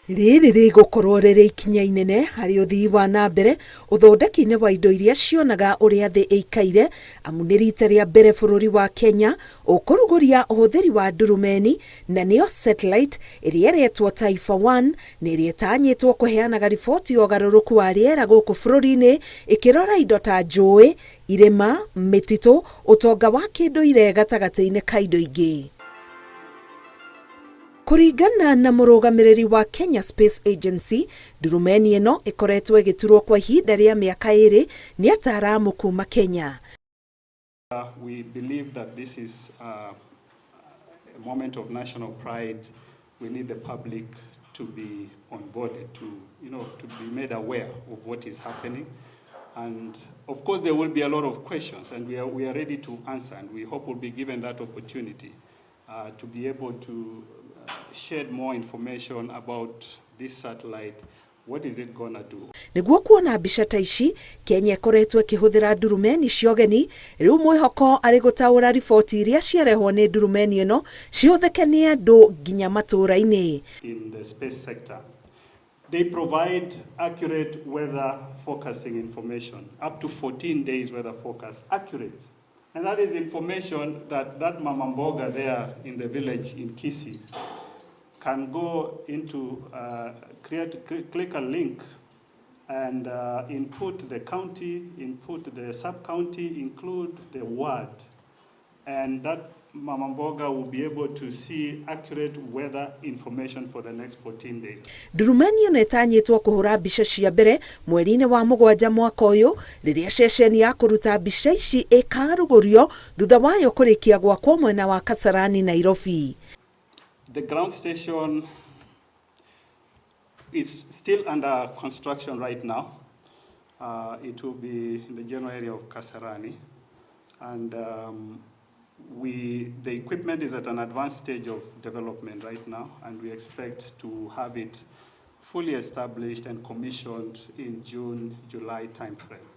Rĩrĩ rĩgũkorwo rĩrĩ ikinya inene harĩ ũthii wa na mbere ũthondeki-inĩ wa indo iria cionaga ũrĩa thĩ ĩikaire, amu nĩ rita rĩa mbere bũrũri wa Kenya ũkũrugũria ũhũthĩri wa ndurumeni na nĩyo satellite ĩrĩa ĩretwo Taifa One na ĩrĩa ĩtanyĩtwo kũheanaga riboti ya ũgarũrũku wa rĩera gũkũ bũrũri-inĩ ĩkĩrora indo ta njũĩ, irĩma, mĩtitũ, ũtonga wa kĩndũire gatagatĩ-inĩ ka indo ingĩ. Kũringana na mũrũgamĩrĩri wa Kenya Space Agency, ndurumeni ĩno ĩkoretwo ĩgĩturwo kwa ihinda rĩa mĩaka ĩrĩ nĩ ataaramu kuma Kenya. We believe that this is a moment of national pride. We need the public to be on board, to be made aware of what is happening. And of course, there will be a lot of questions, and we are ready to answer, and we hope we'll be given that opportunity to be able to shed more information about this satellite. What is it gonna do? Nĩguo kuona mbica ta ici, Kenya ĩkoretwo ĩkĩhũthĩra ndurumeni cia ũgeni. Rĩu mwĩhoko arĩ gũtaũra riboti iria ciarehwo nĩ ndurumeni ĩno cihũthĩke nĩ andũ nginya matũũra-inĩ. In the space sector. They provide accurate weather forecasting information, up to 14 days weather forecast, accurate. And that is information that that mama mboga there in the village in Kisii can go into, click a link and input the county, input the sub-county, include the ward. And that mama mboga will be able to see accurate weather information for the next 14 days. Ndurumeni ĩno ĩtanyĩtwo kũhũra mbica cia mbere mweri-inĩ wa 7 mwaka ũyũ, rĩrĩa ceceni ya kũruta mbica ici ĩkarugũrio thutha wayo kũrĩkia gwakwo mwena wa Kasarani, Nairobi. The ground station is still under construction right now. It will be in the general area of Kasarani. And the equipment is at an advanced stage of development right now, and we expect to have it fully established and commissioned in June, July timeframe.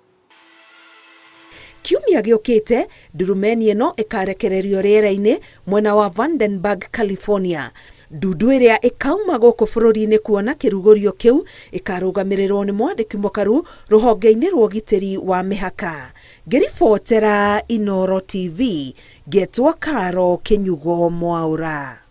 Kiumia gĩũkĩte ndurumeni ĩno ĩkarekererio rĩera-inĩ mwena wa Vandenberg, California. Ndundu ĩrĩa ĩkauma gũkũ bũrũri-inĩ kuona kĩrugũrio kĩu ĩkarũgamĩrĩrwo nĩ mwandĩki mũkaru rũhonge-inĩ rwa ũgitĩri wa mĩhaka. Ngĩribotera Inooro TV, ngetwo Karo Kĩnyugo Mwaũra.